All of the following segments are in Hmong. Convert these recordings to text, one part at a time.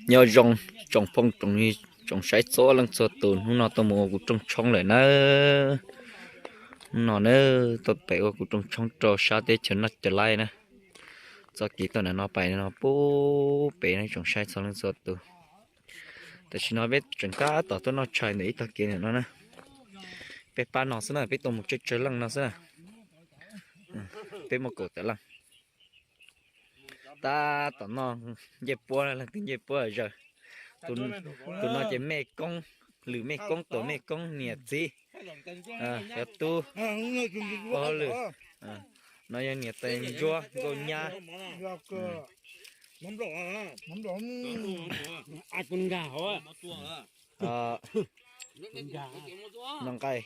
Nyob zoo tsoom phooj tsoom saib txhua leej txhua tus, hnub no tuaj mus ua kuv rooj tshoob lawm na. Hnub no na, tuaj pem ua kuv rooj tshoob rau sab teb chaws North Carolina na. Txoj kev tuaj ntawm no pais no pub pem no tsoom saib txhua leej txhua tus. Tam sim no peb tseem tab tom tuaj noj tshais ntawm ib tog kev ntawm no na. Peb pab no xwb na, peb tuaj mus tsawg tsawg leej no xwb na. Peb muaj kaum tawm leej. Tab tom noj ncej puab, leej twg ncej puab zaws. Tus no ces mej koob, lwm mej koob, tuam mej koob niam txiv, cov tub ua hauj lwm. No yog niam tais ntsuab nkauj nyab. No nqaij,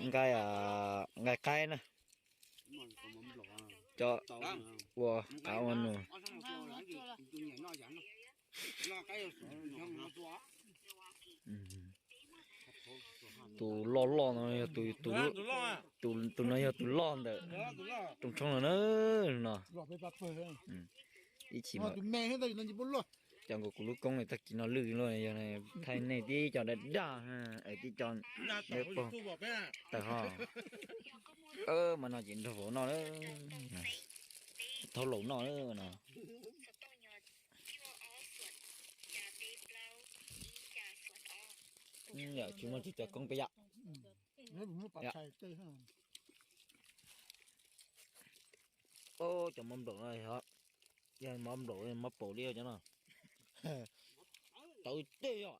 nqaij, nqaij qaib na. Cov ua qav ua num. Tus loj loj no yog tus, tus no yog tus loj ntawm rooj tshoob no na. No ib chim cov nkaus kuv lub koob tag kis no lwj luaj, yog thaij nej tib co daj daj, tib co tawg ho. Mas no ces nrog vauv noj, thaub laus noj no. Tsis muaj tsis cov koob peb yom. Cov mov nplaum no, yog mov nplaum mov paum li cov no. Tawv tej yom.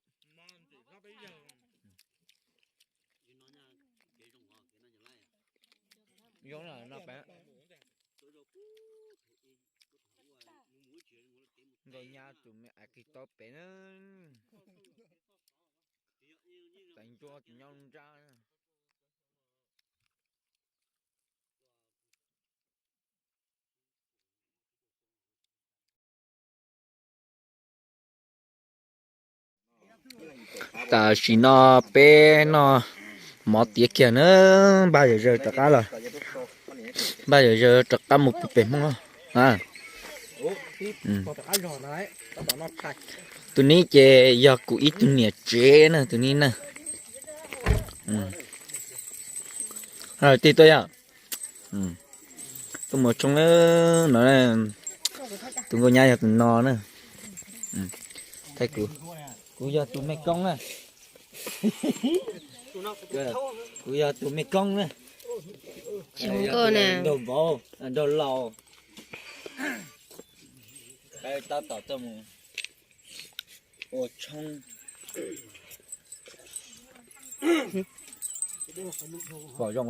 Zoo no pem. Nkauj nyab tus me av kis tau pem na. Tais ntsuab tus nyob nrab. Tam sim no peb noj mov tiav kiag na, npaj zom zaws rov qab los, npaj zom zaws rov qab mus pem Hmoob. Tus nib ces yog kuv ib tug niam tsev na, tus nib na. Tij tuaj yom. Tuaj mus tshoob no, tus nkauj nyab yog tus no na. Kuv yog tus mej koob na. Kuv yog tus mej koob na. Nraug vauv, nraug laus. Tab tom tuaj mus ua tshoob. Pom zoo,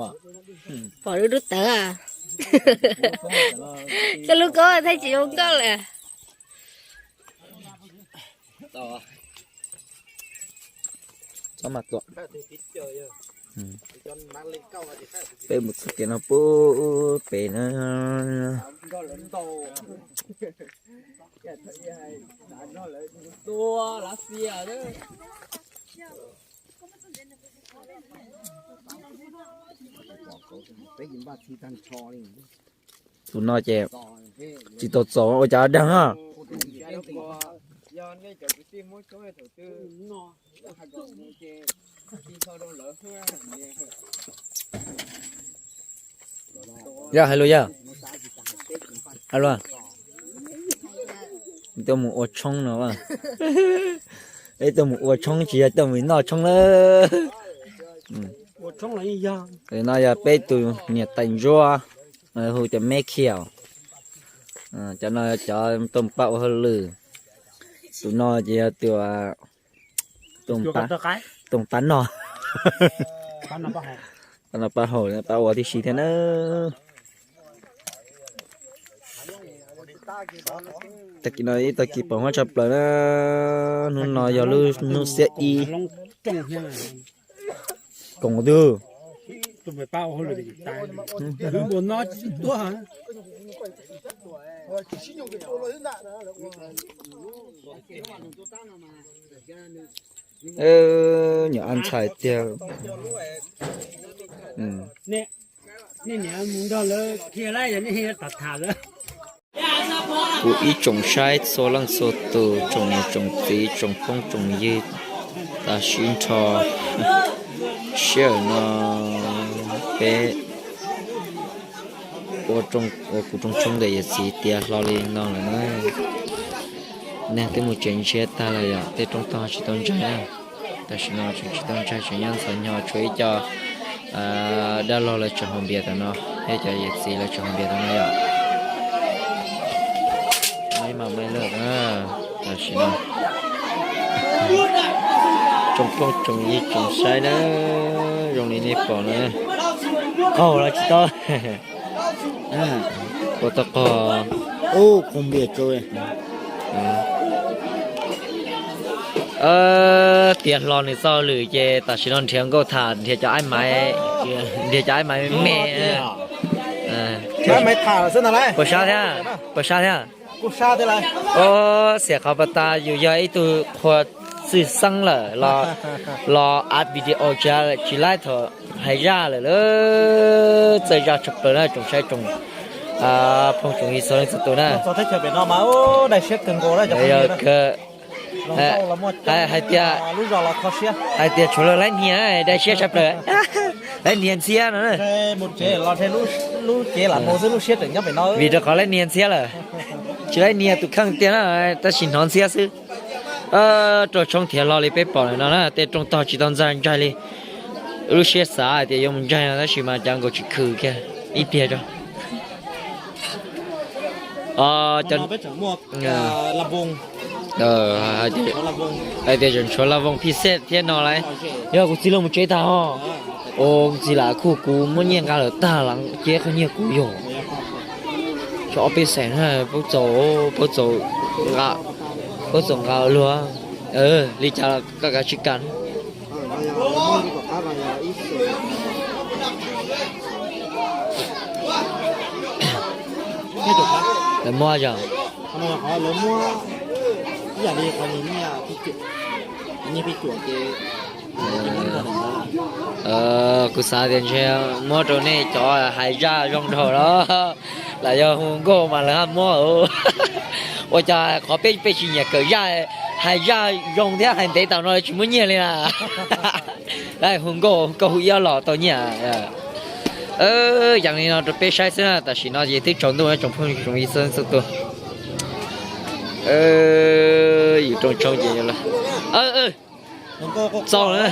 pom lub lub tawv. Koj lub koob thaij tsis zoo nkauj lawm. Txhob mas tuam. Peb mus txoj kev no pub pem na. Tus no ces tsis tau txaus ua cas dag na. Yog hais lus yog hais lus, tuaj mus ua tshoob no, tuaj mus ua tshoob tsis yog tuaj mus noj tshoob na. No yog peb tus niam tais ntsuab, hu cov me khiaum. Cov no cov tuaj pab ua hauj lwm. Tus no ces yog tus, tus pab noj, pab noj pab haus, pab ua tib si thiab na. Tag kis no ib tag kis pom huab tshaj plaws na. Hnub no yog lub hnub xiab ib. Koom twg? Nyuam ab ntxhais tiag. Nej niam mus nrog lawv kiag lawm, yog nej tham tham lawm. Kuv ib tsoom saib txhua leej txhua tus, tsoom niam tsoom txiv, tsoom phooj tsoom ywg, tam sim nrho sij hawm no peb ua kuv rooj tshoob ntawm yawm txiv tiav hlo li no lawm na. Neeg twb mus tsev ntsiag tag lawm yom, tej roob tog tsis tau ntsaig na. Tam sim no tseem tsis tau ntsaig, tseem nyob ntxhov nyo, tshuav ib co dab laug lawv tseem haus npias tam no, thiab cov yawm txiv lawv tseem haus npias tam no yom. Maiv mas maiv lawm na, tam sim no. Tsoom phooj tsoom ywg tsoom saib na, zoo li nej pom no, qaug los tsis tau, ua tau qaug. Tiav hlo nws txoj lwm ces tam sim no nrhiav nkauj tham, nrhiav cov aib maiv, nrhiav cov aib maiv me me. Puas sab thiab? Puas sab thiab? Xiam qhov pas tas yus yog ib tug qhua txwj xeeb lawm los av video tsis laib thaum hais zaj lawm lauj. Txawj zaj tshaj plaws na tsoom saib tsoom phooj tsoom ywg txhua leej txhua tus na. Yog kawg. Hais tias, hais tias tshuav lawv laib hnia dai siab tshaj plaws, laib hnia ntxhiab no na. Vim rau qhov laib hnia ntxhiab lawm, tsis laib hnia tus kheej tiag na, tab sis hnov ntxhiab xwb. Rooj tshoob tiav hlo li peb pom lawm no na, tej rooj tog tsis tau ntxaig ntsaig li. Lub siab xav hais tias yuav mus ntsaig no tab sis mas cas nkaus tsis khw kiag ib pliag tso. Hais tias tseem tshuav la voos phij xej thiab no lauj. Yog kuv txiv los mus tsev tag ho. Kuv txiv lam kuj kuv muab nyiaj nqa lawm tag, lam cev qhov nyiaj kuv yog. Tso ob peb xees na, paub txaus, paub txaus nqa, paub txaus nqa luag. Li cas koj kav tsij kam. Lawv muab yog. Kuv xav tias ntshe muab rau nej cov hais zaj zoo dhau los, lam yog hu nkauj mas lawv haj muab. Ua cas qhov peb peb tsis nyiam kawm zaj, hais zaj zoo thiab hais ntev tas no lawv tsis muab nyiaj li na. Hu nkauj, koj hu ib ob los tau nyiaj. Yam li no rau peb saib xwb na, tam sim no ces twb tsaus ntuj tsoom phooj tsoom ywg txhua tus. Yus rooj tshoob ces txaus na.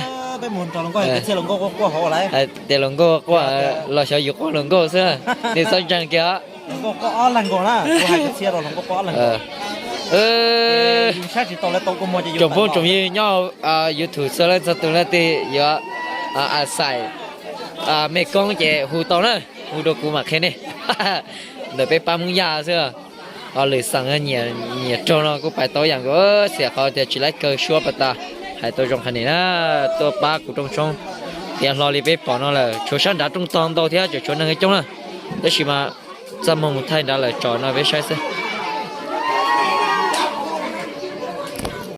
Tias hluas nkauj quaj los xyov yus quaj hluas nkauj xwb, nws txhob ntseeg kiag. Tsoom phooj tsoom ywg nyob YouTube txhua leej txhua tus leej twg yuav xais mej koob ces hu tau na, hu rau kuv mam qhia nej. Ntawm peb pab Hmoob Yaj xwb. Ho lwm xeem nyiam raug no kuj pais tau ib yam nkaus, xiam qhov tias tsis laib kaw suab pas tas, hais tau zoo qhov nim na. Tuaj pab kuv rooj tshoob tiav hlo li peb pom no lawm, tshuav sab nrad rooj tog ntau thiab tseem tshuav neeg coob na. Tab sis mas txaj muag mus thaij nrad lawm, tsom no peb saib xwb.